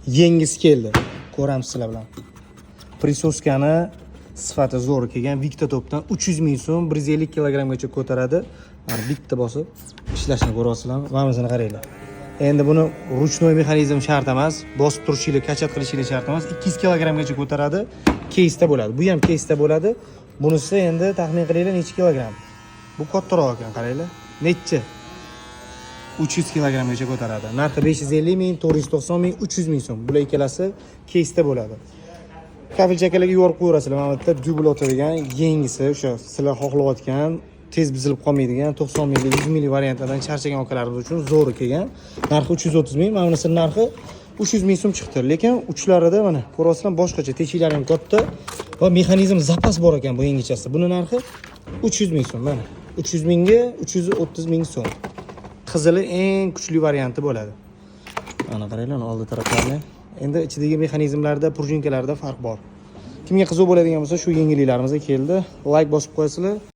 Yengisi keldi. Ko'ramiz sizlar bilan. Присоска ni sifati zo'r kelgan. Vikta Topdan 300 ming so'm, 150 kilogrammgacha ko'taradi. Mana, bitta bosib ishlashini ko'ryapsizlarmi? Mana bunisini qaranglar. Endi buni ручной mexanizm shart emas, bosib turishinglar, качать qilishinglar shart emas. 200 kilogrammgacha ko'taradi. Keysda bo'ladi. Bu ham keysda bo'ladi. Bunisi endi taxmin qilinglar, necha kilogramm? Bu kattaroq ekan, qaranglar. Necha? 300 kilogrammgacha ko'taradi. Narxi 550 ming, 490 ming, 300 ming so'm. Bular ikkalasi keysda bo'ladi. Kafel chakalaga yuborib qo'yaverasizlar. Mana bu yerda dubl otadigan yengisi, o'sha sizlar xohlayotgan, tez buzilib qolmaydigan 90 minglik, 100 minglik variantlardan charchagan akalarimiz uchun zo'ri kelgan. Narxi 330 ming, mana bunisini narxi 300 ming so'm chiqdi. Lekin uchlarida, mana, ko'ryapsizlar, boshqacha, teshiklari ham katta va mexanizm zapas bor ekan bu yangichasida. Buni narxi 300 ming so'm, mana. 300 mingga 330 ming so'm. Qizili eng kuchli varianti bo'ladi. Mana, qaranglar, oldi taraflarini. Endi ichidagi mexanizmlarda, пружинка larda farq bor. Kimga qiziq bo'ladigan bo'lsa, shu yengilliklarimiz keldi. Layk bosib qo'yasizlar.